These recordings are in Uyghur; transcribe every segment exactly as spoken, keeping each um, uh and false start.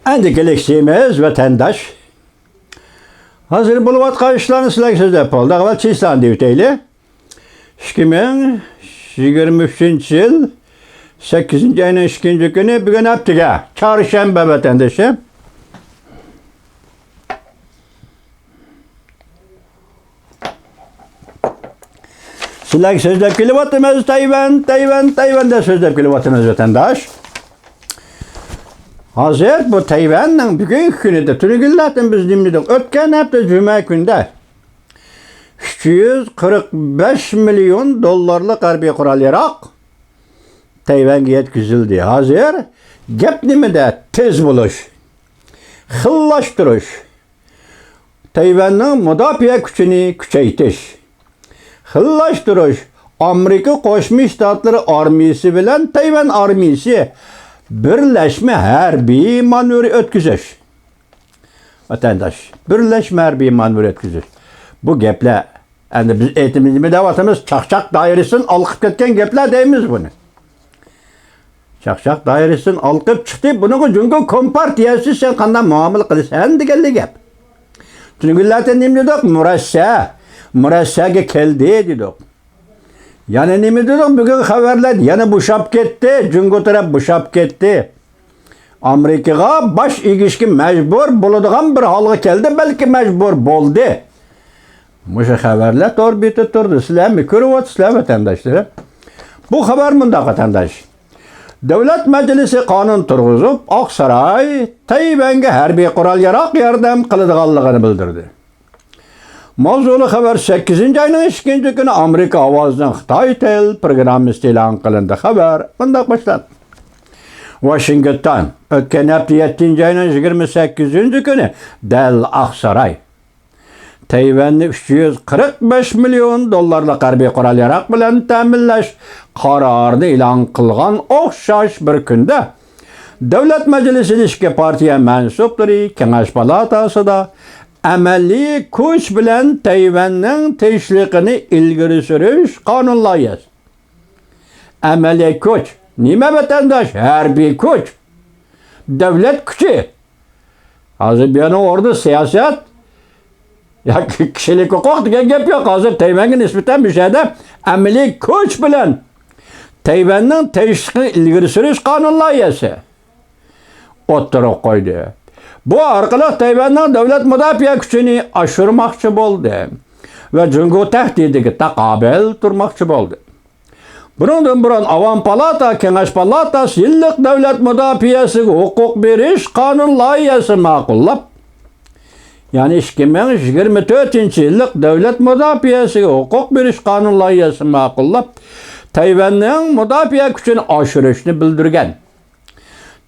ئەندىكىلىك سىيمىز ۋەتەنداش. ھازىر بولۇۋاتقان ئىشلارنى سىلەرگە سۆزلەپ بولدى. ئەۋۋەل چىسلانى دېيىۋېتەيلى. ئىككى مىڭ يىگىرمە ئۈچىنچى يىل سەككىزىنچى ئاينىڭ ئىككىنچى كۈنى، بۈگۈن ھەپتىگە، چارشەنبە ۋەتەندىشىم. سىلەرگە سۆزلەپ كېلىۋاتىمىز، تەيۋەن، تەيۋەن، تەيۋەن دەپ سۆزلەپ كېلىۋاتىمىز، ۋەتەنداش. ھازىر بۇ تەيۋەننىڭ بۈگۈنكى كۈنىدە، تۈنۈگۈنلەردىن بىز نېمە دېدۇق؟ ئۆتكەن ھەپتە جۈمە كۈندە ئۈچ يۈز قىرىق بەش مىليون دوللارلىق ھەربىي قورال ياراغ تەيۋەنگە يەتكۈزۈلدى. ھازىر گەپ نېمىدە؟ تېز بولۇش، خىللاشتۇرۇش، تەيۋەننىڭ مۇداپىئە كۈچىنى كۈچەيتىش، خىللاشتۇرۇش، ئامېرىكا قوشما شتاتلىرى ئارمىيىسى بىلەن تەيۋەن ئارمىيىسى بىرلەشمە ھەربىي مانېۋىر ئۆتكۈزۈش. ۋەتەنداش، بىرلەشمە ھەربىي مانېۋىر ئۆتكۈزۈش. بۇ گەپلەر، ئەمدى بىز ئېيتىمىز، نېمە دەۋاتىمىز؟ چاقچاق دائىرىسىدىن ئالقىپ كەتكەن گەپلەر دەيمىز بۇنى. چاقچاق دائىرىسىدىن ئالقىپ چىقتى. بۇنىڭغا جۇڭگو كومپارتىيەسى سەن قانداق مۇئامىلە قىلىسەن دېگەنلا گەپ. تۈنۈگۈنلەردە نېمە دېدۇق؟ مۇرەسسە. مۇرەسسەگە كەلدى دېدۇق. يەنە نېمە دېدۇق؟ بۈگۈن خەۋەرلەر يەنە بوشاپ كەتتى. جۇڭگو تەرەپ بوشاپ كەتتى. ئامېرىكىغا باش ئېگىشكە مەجبۇر بولىدىغان بىر ھالغا كەلدى، بەلكى مەجبۇر بولدى. مۇشۇ خەۋەرلەر تور بېتىدە تۇرىدۇ. سىلەرمۇ كۆرۈۋاتىسىلەر، ۋەتەنداشلىرىم. بۇ خەۋەر مۇنداق، ۋەتەنداش. دۆلەت مەجلىسى قانۇن تۇرغۇزۇپ، ئاقساراي تەيۋەنگە ھەربىي قورال-ياراغ ياردەم قىلىدىغانلىقىنى بىلدۈردى. ماۋزۇلۇق خەۋەر سەككىزىنچى ئاينىڭ ئىككىنچى كۈنى ئامېرىكا ئاۋازىنىڭ خىتاي تېل پروگراممىسىدا ئېلان قىلىندى. خەۋەر مۇنداق باشلاندى. ۋاشىنگتون، ئۆتكەن ھەپتە يەتتىنچى ئاينىڭ يىگىرمە سەككىزىنچى كۈنى دەل ئاقساراي تەيۋەننى ئۈچ يۈز قىرىق بەش مىليون دوللارلىق ھەربىي قورال-ياراغ بىلەن تەمىنلەش قارارىنى ئېلان قىلغان ئوخشاش بىر كۈندە، دۆلەت مەجلىسىدە ئىككى پارتىيە مەنسۇپلىرى كېڭەش پالاتاسىدا ئەمەلىي كۈچ بىلەن تەيۋەننىڭ تىنچلىقىنى ئىلگىرى سۈرۈش قانۇن لايىھەسى. ئەمەلىي كۈچ. نېمە ۋەتەنداش؟ ھەربىي كۈچ. دۆلەت كۈچى. ھازىر بۇ يەرنىڭ ئورنىدا سىياسەت ياكى كىشىلىك ھوقۇق دېگەن گەپ يوق. ھازىر تەيۋەنگە نىسبەتەن مۇشۇ يەردە ئەمەلىي كۈچ بىلەن تەيۋەننىڭ تىنچلىقىنى ئىلگىرى سۈرۈش قانۇن لايىھەسى ئوتتۇرىغا قويدى. بۇ ئارقىلىق تەيۋەننىڭ دۆلەت مۇداپىئە كۈچىنى ئاشۇرماقچى بولدى ۋە جۇڭگو تەھدىتىگە تاقابىل تۇرماقچى بولدى. بۇنىڭدىن بۇرۇن ئاۋام پالاتا، كېڭەش پالاتاسى يىللىق دۆلەت مۇداپىئەسىگە ھوقۇق بېرىش قانۇن لايىھەسى ماقۇللاپ، يەنى ئىككى مىڭ يىگىرمە تۆتىنچى يىللىق دۆلەت مۇداپىئەسىگە ھوقۇق بېرىش قانۇن لايىھەسى ماقۇللاپ، تەيۋەننىڭ مۇداپىئە كۈچىنى ئاشۇرۇشنى بىلدۈرگەن.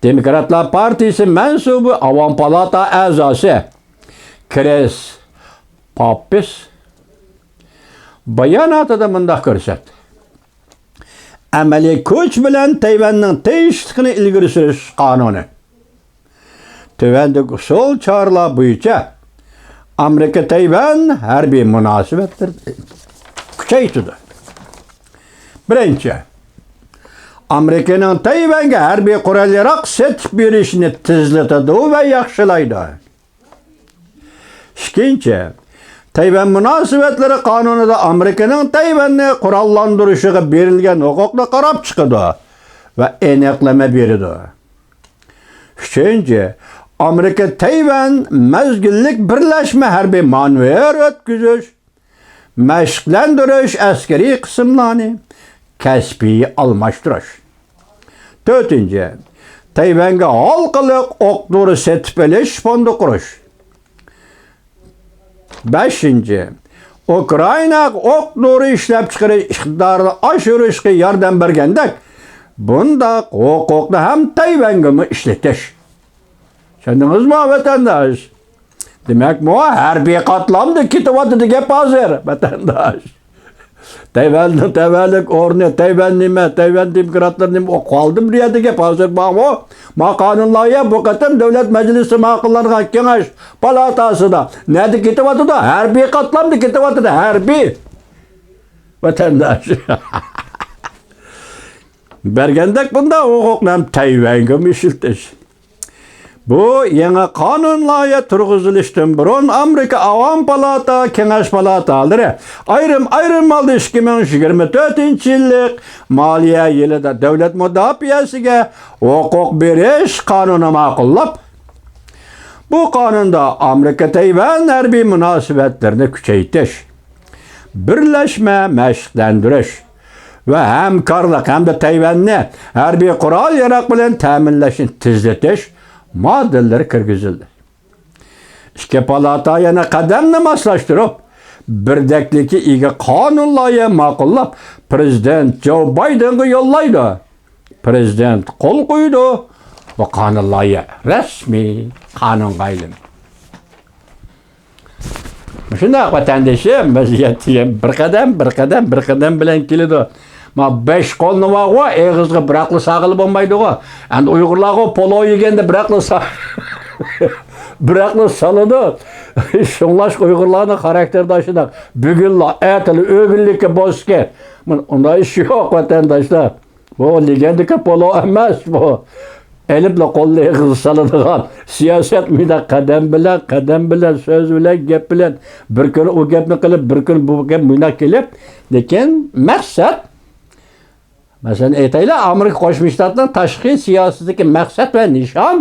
دېموكراتلار پارتىيىسى مەنسۇبى، ئاۋام پالاتا ئەزاسى كرىس پاپپىس باياناتىدا مۇنداق كۆرسەتتى. ئەمەلىي كۈچ بىلەن تەيۋەننىڭ تىنچلىقىنى ئىلگىرى سۈرۈش قانۇنى. تۆۋەندىكى ئۇسۇل چارىلار بويىچە ئامېرىكا تەيۋەن ھەربىي مۇناسىۋەتلىرىنى كۈچەيتىدۇ. بىرىنچى، ئامېرىكىنىڭ تەيۋەنگە ھەربىي قورال-ياراغ سېتىپ بېرىشىنى تېزلىتىدۇ ۋە ياخشىلايدۇ. ئىككىنچى، تەيۋەن مۇناسىۋەتلىرى قانۇنىدا ئامېرىكىنىڭ تەيۋەننى قوراللاندۇرۇشىغا بېرىلگەن ھوقۇقنى قاراپ چىقىدۇ ۋە ئېنىقلىما بېرىدۇ. ئۈچىنچى، ئامېرىكا تەيۋەن مەزگىللىك بىرلەشمە ھەربىي مانېۋىر ئۆتكۈزۈش، مەشىقلەندۈرۈش ئەسكىرىي قىسىملارنى كەسپىي ئالماشتۇرۇش. تۆتىنچى، تەيۋەنگە ھالقىلىق ئوق دورا سېتىپ ئېلىش فوندى قۇرۇش. بەشىنچى، ئۇكرائىناغا ئوق دورا ئىشلەپچىقىرىش ئىقتىدارىنى ئاشۇرۇشقا ياردەم بەرگەندەك، بۇنداق ھوقۇقنى ھەم تەيۋەنگىمۇ ئىشلىتىش. چۈشەندىڭىزمۇ، ۋەتەنداش؟ دېمەك، ماۋۇ ھەربىي قاتلامدا كېتىۋاتىدۇ گەپ ھازىر، ۋەتەنداش. تەيۋەننىڭ تەۋەلىك ئورنى، تەيۋەن نېمە، تەيۋەن دېموكراتلىرى نېمە، ئۇ قالدىمۇ بۇ يەردە گەپ ھازىر بارمۇ؟ ما قانۇن لايىھە بۇ قېتىم دۆلەت مەجلىسى ماقۇللانغان كېڭەش پالاتاسىدا. نەدە كېتىۋاتىدۇ؟ ھەربىي قاتلامدا كېتىۋاتىدۇ، ھەربىي. ۋەتەنداش. بەرگەندەك بۇنداق ھوقۇقنى ھەم تەيۋەنگىمۇ ئىشلىتىش. بۇ يېڭى قانۇن لايىھە تۇرغۇزۇلۇشتىن بۇرۇن ئامېرىكا ئاۋام پالاتا، كېڭەش پالاتالىرى ئايرىم-ئايرىم ھالدا ئىككى مىڭ يىگىرمە تۆتىنچى يىللىق مالىيە يىلىدا دۆلەت مۇداپىئەسىگە ھوقۇق بېرىش قانۇنى ماقۇللاپ، بۇ قانۇندا ئامېرىكا تەيۋەن ھەربىي مۇناسىۋەتلىرىنى كۈچەيتىش، بىرلەشمە مەشىقلەندۈرۈش ۋە ھەمكارلىق ھەمدە تەيۋەننى ھەربىي قورال-ياراغ بىلەن تەمىنلەشنى تېزلىتىش ماددىلىرى كىرگۈزۈلدى. ئىككى پالاتا يەنە قەدەمنى ماسلاشتۇرۇپ، بىردەكلىككە ئىگە قانۇن لايىھە ماقۇللاپ، پىرېزىدېنت جو بايدېنغا يوللايدۇ. پىرېزىدېنت قول قويىدۇ. بۇ قانۇن لايىھە رەسمىي قانۇنغا ئايلىنىدۇ. مۇشۇنداق ۋەتەندىشىم، ۋەزىيەت دېگەن بىر قەدەم، بىر قەدەم، بىر قەدەم بىلەن كېلىدۇ. ما بەش قولنى بارغۇ، ئېغىزغا بىراقلا ساغىلى بولمايدىغۇ. ئەمدى ئۇيغۇرلارغۇ پولو يېگەندە بىراقلا سا-، بىراقلا سالىدۇ. شۇڭلاشقا ئۇيغۇرلارنىڭ خاراكتېرى شۇنداق. بۈگۈنلا، ئەتىلا ئۆگۈنلۈككە بولسىكى. مانا ئۇنداق ئىش يوق، ۋەتەنداشلار. بۇ لېگەندىكى پولو ئەمەس بۇ. ئېلىپلا قولنى ئېغىزغا سالىدىغان سىياسەت مۇنداق قەدەم بىلەن، قەدەم بىلەن، سۆز بىلەن، گەپ بىلەن، بىر كۈنى ئۇ گەپنى قىلىپ، بىر كۈنى بۇ گەپ مۇنداق كېلىپ، لېكىن مەقسەت، مەسىلەن، ئېيتايلى، ئامېرىكا قوشما شتاتلىرىنىڭ تاشقى سىياسىتىدىكى مەقسەت ۋە نىشان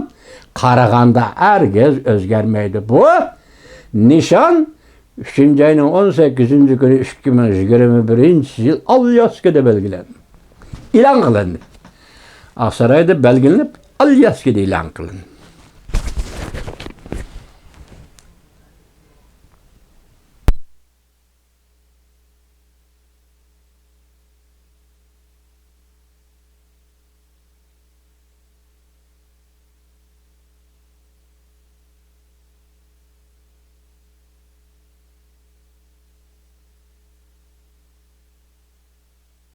قارىغاندا ھەرگىز ئۆزگەرمەيدۇ. بۇ نىشان ئۈچىنچى ئاينىڭ ئون سەككىزىنچى كۈنى ئىككى مىڭ يىگىرمە بىرىنچى يىل ئالياسكىدا بەلگىلەندى. ئېلان قىلىندى. ئاقسارايدا بەلگىلىنىپ، ئالياسكىدا ئېلان قىلىندى.